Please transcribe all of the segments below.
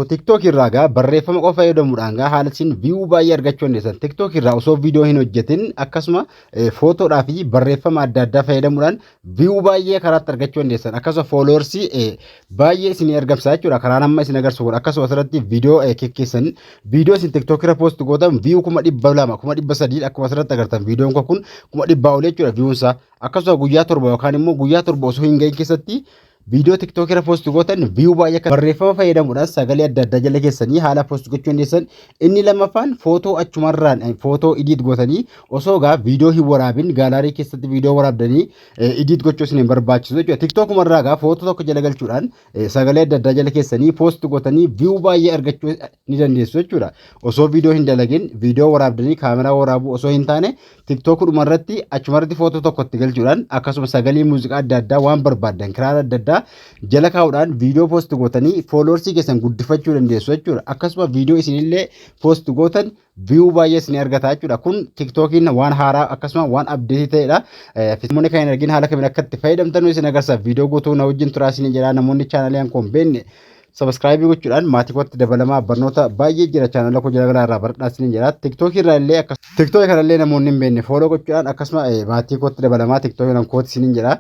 TikTok irraa gaa barreeffama qofa fayyadamuudhaan gaa haala isin view baay'ee argachuu dandeessan. TikTok irraa osoo viidiyoo hin hojjetin akkasuma footoodhaa fi barreeffama adda addaa fayyadamuudhaan view baay'ee karaatti argachuu dandeessan. Akkasuma fooloorsii baay'ee isin argamsa jechuudha. Karaan amma isin agarsiisu kun akkasuma asirratti viidiyoo kekkeessan viidiyoo isin TikTok irra post gootan view 200,000 300,000 akkuma asirratti agartan viidiyoon kun 100,000 olii jechuudha viewunsaa. Akkasuma guyyaa 7 yookaan immoo guyyaa 7 osoo hin gahin keessatti viidiyoo TikTok irra post gootan view baay'ee akka barreeffama fayyadamuudhaan sagalee adda addaa jala keessanii haala post gochuu dandeessan. Inni lammaffaan footoo achumarraan footoo edit gootanii osoo gaa viidiyoo hin waraabin gaalaarii keessatti viidiyoo waraabdanii edit gochuu isin hin barbaachisu jechuudha. TikTokumarraa gaa footoo tokko jala galchuudhaan sagalee adda addaa jala keessanii post gootanii view baay'ee argachuu ni dandeessu jechuudha. Osoo viidiyoo hin dalagin viidiyoo waraabdanii kaameraa waraabuu osoo hin taane TikTokudhuma irratti achumarratti footoo tokko itti galchuudhaan akkasuma sagalee muuziqaa adda addaa waan barbaaddan kiraara adda addaa jala kaa'uudhaan viidiyoo post gootanii fooloorsii keessan guddifachuu dandeessu jechuudha. Akkasuma viidiyoo isinillee post gootan view baay'ee isin argata jechuudha. Kun TikTokiin waan haaraa akkasuma waan update ta'edha. Namoonni kan hin argin haala kamiin akka itti fayyadamtan isin agarsiisa. Viidiyoo guutuu na wajjin turaa isin jedha. Namoonni chaanalii koo hin beekne subscribe gochuudhaan maatii kootti dabalamaa, barnoota baay'ee jira chaanala koo jala galaa irraa baradhaa isin jedha. TikTokii irraa illee akkas TikTokii kanallee namoonni hin beekne follow gochuudhaan akkasuma maatii kootti dabalamaa TikTokii kan kooti isin jedha.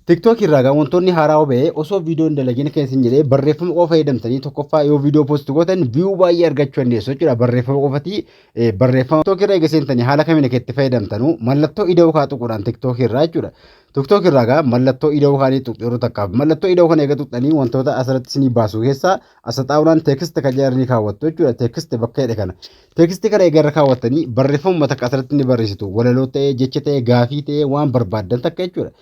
TikTok irraa gaa wantoonni haaraa ba'e osoo viidiyoo hin dalagin kan isin jedhee barreeffama qofa fayyadamtanii tokkoffaa yoo viidiyoo post gootan view baay'ee argachuu dandeessu jechuudha. Barreeffama qofati barreeffama TikTok irra eega seentanii haala kamiin akka itti fayyadamtanu mallattoo ida'uu kaa tuquudhaan TikTok irraa jechuudha. TikTok irraa gaa mallattoo ida'uu kaanii tuqxu yeroo takkaaf mallattoo ida'uu kana eega tuqxanii wantoota asirratti isinii baasu keessaa asa xaawulaan text kan jedhan ni kaawwattu jechuudha. Text bakka jedhe kana. Text kana eega irra kaawwattanii barreeffamuma takka asirratti ni barreessitu. Walaloo ta'ee, jecha ta'ee, gaafii ta'ee, waan barbaaddan takka jechuudha.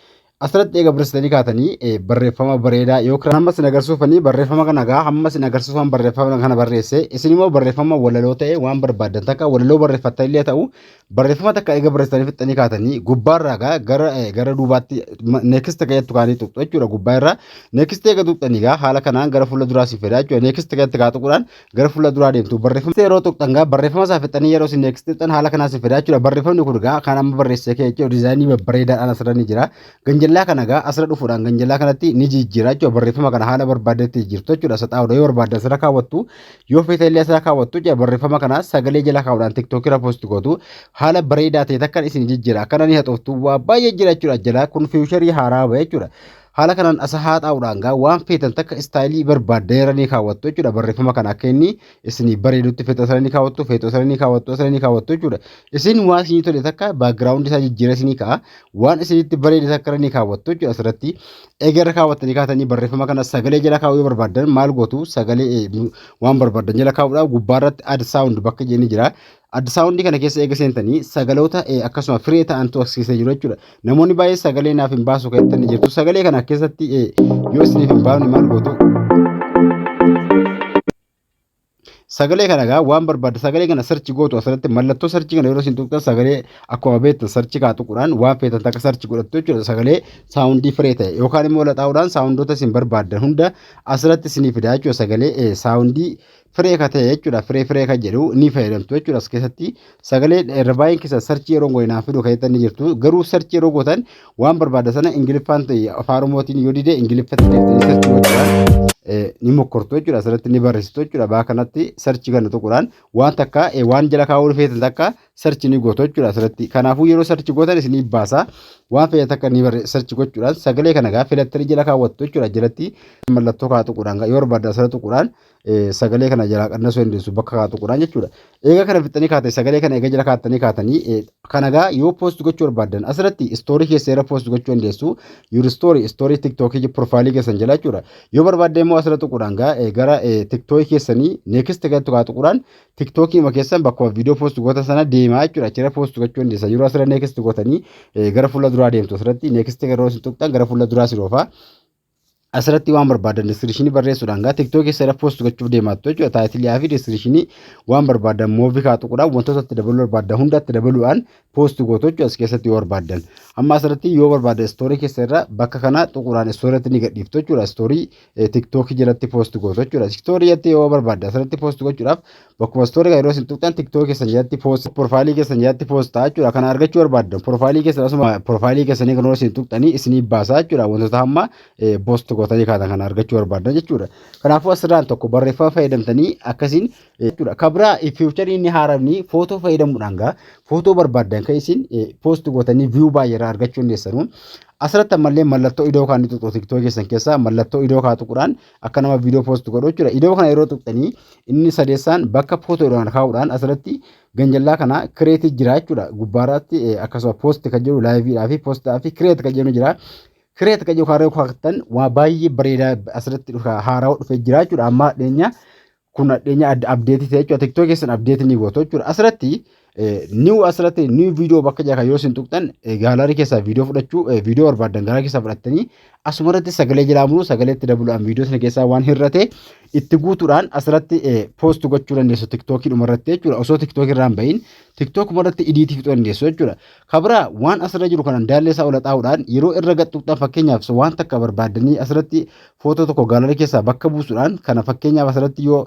Asirratti eega barreessitanii kaatanii barreeffama bareedaa yookaan hamma isin agarsiifanii barreeffama kana gaa hamma isin agarsiifan barreeffama kana barreesse isin immoo barreeffama walaloo ta'e waan barbaaddan takka walaloo barreeffattan illee ta'u barreeffama takka eega barreessitanii fixxanii kaatanii gubbaarraa gaa gara duubaatti next kan jettu kaanii tuqxu jechuudha. Gubbaa irraa next eega tuqxanii gaa haala kanaan gara fuula duraa si fida jechuudha. Next kan jettu kaa tuquudhaan gara fuula duraa deemtu. Barreeffama yeroo tuqxan gaa barreeffama isaa fixxanii yeroo isin next tuqxan haala kanaan si fida jechuudha. Barreeffamni kun gaa kan amma barreessee kee jechuudha. Diizaayinii babbareedaadhaan asirra ni jira. Ganjallaa kana gaa asirra dhufuudhaan ganjallaa kanatti ni jijjiira jechuudha. Barreeffama kana haala barbaaddetti jijjiirtu jechuudha. Isa xaa'uudha yoo barbaadde asirra kaawwattu, yoo feete illee asirra kaawwattu jechuudha. Barreeffama kana sagalee jala kaa'uudhaan TikTokii irra post gootu haala bareedaa ta'e takkan isin jijjiira. Akkana ni haxooftu, waa baay'ee jira jechuudha. Jala kun feature haaraa ba'e jechuudha. Haala kanaan asa haxaa'uudhaan gaa waan feetan takka style barbaaddeera ni kaawwattu jechuudha. Barreeffama kana akka inni isinii bareedutti feetu asirra ni kaawwattu, feetu asirra ni kaawwattu, asirra ni kaawwattu jechuudha. Isin waan isinii tole takka background isaa jijjiira isinii ka'a. Waan isinitti bareede takka irra ni kaawwattu jechuudha asirratti. Eega irra kaawwattanii kaatanii barreeffama kana sagalee jala kaa'uu yoo barbaaddan maal gootu? Sagalee waan barbaaddan jala kaa'uudhaaf gubbaarratti add sound bakka jedhanii jira. Add sound kana keessa eega seentanii sagaloota akkasuma firee ta'antu as keessa jiru jechuudha. Namoonni baay'ee sagalee naaf hin baasu kan jettanii jirtu. Sagalee kana keessatti yoo isiniif hin baafne maal gootu? Sagalee kana gaa waan barbaadde sagalee kana search gootu asirratti. Mallattoo search kana yeroo isin tuqxan sagalee akkuma beektan search kaa tuquudhaan waan feetan takka search godhattu jechuudha. Sagalee sound firee ta'e yookaan immoo laxaa'uudhaan soundoota isin barbaaddan hunda asirratti isinii fida jechuudha. Sagalee sound firee ka ta'e jechuudha. Firee firee kan jedhu ni fayyadamtu jechuudha. As keessatti sagalee irra baay'een keessa search yeroo goone naaf fidu kan jettan ni jirtu. Garuu search yeroo gootan waan barbaadda sana Ingiliffaan ta'e Afaan Oromootiin yoo dide Ingiliffatti deebitanii search gochuudhaan ni mokkortu jechuudha. Asirratti ni barreessitu jechuudha. Bakka kanatti search kana tuquudhaan waan takka waan jala kaa'uu feetan takka search ni gootu jechuudha asirratti. Kanaafuu yeroo search gootan isinii baasa. Waan feetan takka ni search gochuudhaan sagalee kana gaa filattanii jala kaawwattu jechuudha. Jalatti mallattoo kaa tuquudhaan yoo barbaaddan asirra tuquudhaan sagalee kana jalaa qannasuu dandeessu bakka kaa tuquudhaan jechuudha. Eega kana fixxanii kaatanii sagalee kana eega jala kaattanii kaatanii kana gaa yoo post gochuu barbaaddan asirratti story keessa irra post gochuu dandeessu. Your story, story TikTokii profile keessan jala jechuudha. Yoo barbaadde immoo asirra tuquudhaan gaa gara TikTokii keessanii next galtu kaa tuquudhaan TikTokii ma keessan bakkuma viidiyoo post goota sana deemaa jechuudha. Achirra post gochuu dandeessa. Yeroo asirra next gootanii gara fuula duraa deemtu asirratti next yeroo isin tuqxan gara fuula duraa si dhoofa. Asirratti waan barbaadan description barreessuudhaan gaa TikTok keessa irra post gochuuf deemaattu jechuudha. Title fi description waan barbaadan movie kaa tuquudhaan wantoota itti dabaluu barbaadan hunda itti dabaluudhaan post gootu jechuudha as keessatti yoo barbaadan. Amma asirratti yoo barbaadan story keessa irra bakka kana tuquudhaan storytti ni gadhiiftu jechuudha. Story TikTok jalatti post gootu jechuudha. Story jalatti yoo barbaadan asirratti post gochuudhaaf bakkuma story yeroo isin tuqxan TikTok keessan jalatti post profile keessan jalatti post ta'a jechuudha. Kana argachuu barbaadan profile keessan asuma profile keessanii kan yeroo isin tuqxanii isinii baasaa jechuudha. Wantoota hamma post gootan. gootanii kaatan kana argachuu barbaaddan jechuudha. Kanaafuu asirraan tokko barreeffama fayyadamtanii akkasiin jechuudha. Kabraa feature inni haaraan footoo fayyadamuudhaan gaa footoo barbaaddan kan isin post gootanii view baay'ee irraa argachuu dandeessanu. Asirratti ammallee mallattoo idoo kan tuqxu TikTok keessan keessaa mallattoo idoo kaa tuquudhaan akka nama viidiyoo post godhu jechuudha. Idoo kana yeroo tuqxanii inni sadeessaan bakka footoodhaan kaa'uudhaan asirratti ganjallaa kana create jira jechuudha. Gubbaarratti akkasuma post kan jedhu liveiidhaa fi postiidhaa fi create kan jedhu jira. Create kan jedhu kaaree kaa'atan waa baay'ee bareedaa asirratti haaraa dhufee jira jechuudha. Amma dhiyeenya kun dhiyeenya update ta'e jechuudha. TikTok keessan update ni gootu jechuudha. Asirratti new asirratti new video bakka jira yoo isin tuqxan gallery keessaa viidiyoo fudhachuu, viidiyoo barbaaddan gallery keessaa fudhattanii asumarratti sagalee jalaa muruu, sagalee itti dabaluudhaan viidiyoo sana keessaa waan hir'ate itti guutuudhaan asirratti post gochuu dandeessu TikTokii dhumarratti jechuudha. Osoo TikTokii irraa hin bahin TikTok irratti edit fixuu dandeessu jechuudha. Kabira waan asirra jiru kanan daallee isaa ola xaa'uudhaan yeroo irra gad tuqxan, fakkeenyaaf waan takka barbaaddanii asirratti footoo tokko gallery keessaa bakka buusuudhaan kana fakkeenyaaf asirratti yoo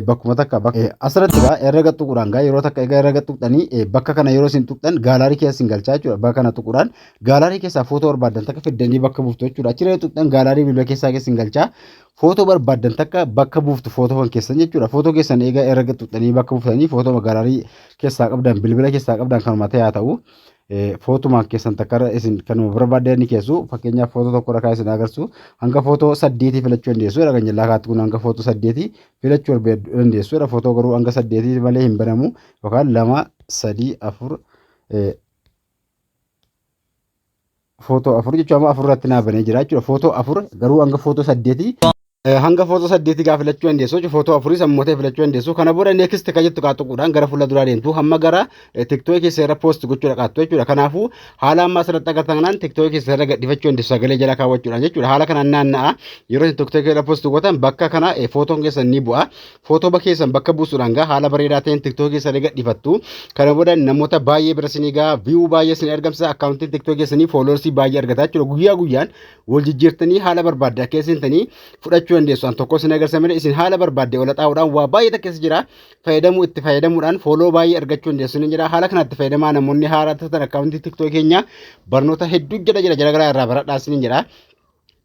bakkuma takka asirratti gaa irra gad tuquudhaan gaa yeroo takka egaa irra gad tuqxanii bakka kana yeroo isin tuqxan gallery keessa isin galchaa jechuudha. Bakka kana tuquudhaan gallery keessaa footoo barbaaddan takka fiddanii bakka buuftu jechuudha. Achirra tuqxan gallery bilbila keessaa keessa isin galchaa, footoo barbaaddan takka bakka buuftu footoo kan keessan jechuudha. Footoo keessan egaa irra gad tuqxanii bakka buuftanii footoo gallery keessaa qabdan, bilbila keessaa qabdan kanuma ta'e haa ta'u, footumaan keessan takka isin kanuma barbaaddan ni keessu. Fakkeenyaaf footoo tokko irra isin agarsiisu hanga footoo saddeetii filachuu dandeessu. Kan jallaa kaatti kun hanga footoo saddeetii filachuu dandeessu. Footoo garuu hanga saddeetii malee hin banamu, yookaan lama, sadii, afur, footoo afur jechuun amma afur irratti naa banee jira jechuudha. Footoo afur garuu hanga footoo saddeetii gaafa filachuu dandeessu jechuudha. Footoo afurii sammuu ta'e filachuu dandeessu. Kana booda next kan jettu kaatuquudhaan gara fuula duraa deemtu, hamma gara TikTok keessa irra post gochuu dhaqaattu jechuudha. Kanaafuu haala amma asirratti agartan kanaan TikTok keessa irra gadhifachuu dandeessu sagalee jala kaawwachuudhaan jechuudha. Haala kanaan naanna'a. Yeroo isin TikTok irra post gootan bakka kana footoon keessan ni bu'a. Footoo bakka keessan bakka buusuudhaan gaa haala bareedaa ta'een TikTok keessa irra gadhifattu. Kana booda namoota baay'ee bira isinii gaa, view baay'ee isin argamsiisa. Accountiin TikTok keessanii followersii baay'ee argata jechuudha. Guyyaa guyyaan wal jijjiirtanii haala barbaadde akka isin fudhachuu dandeessu. An tokko isin agarsiisa malee isin haala barbaadde ola xaa'uudhaan waa baay'ee takka keessa jira. Fayyadamuu itti fayyadamuudhaan follow baay'ee argachuu dandeessu ni jira. Haala kanatti fayyadamaa namoonni haaraa ta'an accountii TikTok keenya barnoota hedduu jala jira jala garaa irraa baradhaa isiniin jedha.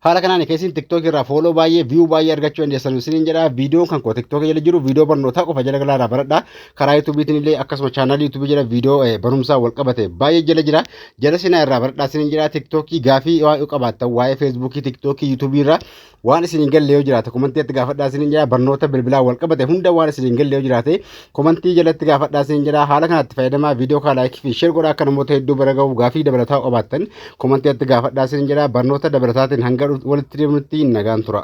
Haala kanaan keessin TikTok irraa follow baay'ee, view baay'ee argachuu dandeessan isiniin jedha. Viidiyoon kan koo TikTok jala jiru viidiyoo barnootaa qofa jala garaa irraa baradhaa. Karaa YouTubeiitiin illee akkasuma channelii YouTubeii jala viidiyoo barumsaa wal qabate baay'ee jala jira. Jala sinaa irraa baradhaa isiniin jedha. TikTokii gaafii waa'ee qabaattan, waa'ee Facebookii, TikTokii, YouTubeii irraa waan isin hin galle yoo jiraate commentiitti gaafadhaa isiniin jedha. Barnoota bilbilaa wal qabate hunda waan isin hin galle yoo jiraate commentii jalatti gaafadhaa isiniin jedha. Haala kanatti fayyadamaa. Viidiyoo kaa like fi share godhaa akka namoota hedduu bira gahuuf. Gaafii dabalataa qabaattan commentiitti gaafadhaa isiniin jedha. Barnoota dabalataatiin hanga walitti deemnutti nagaan tura.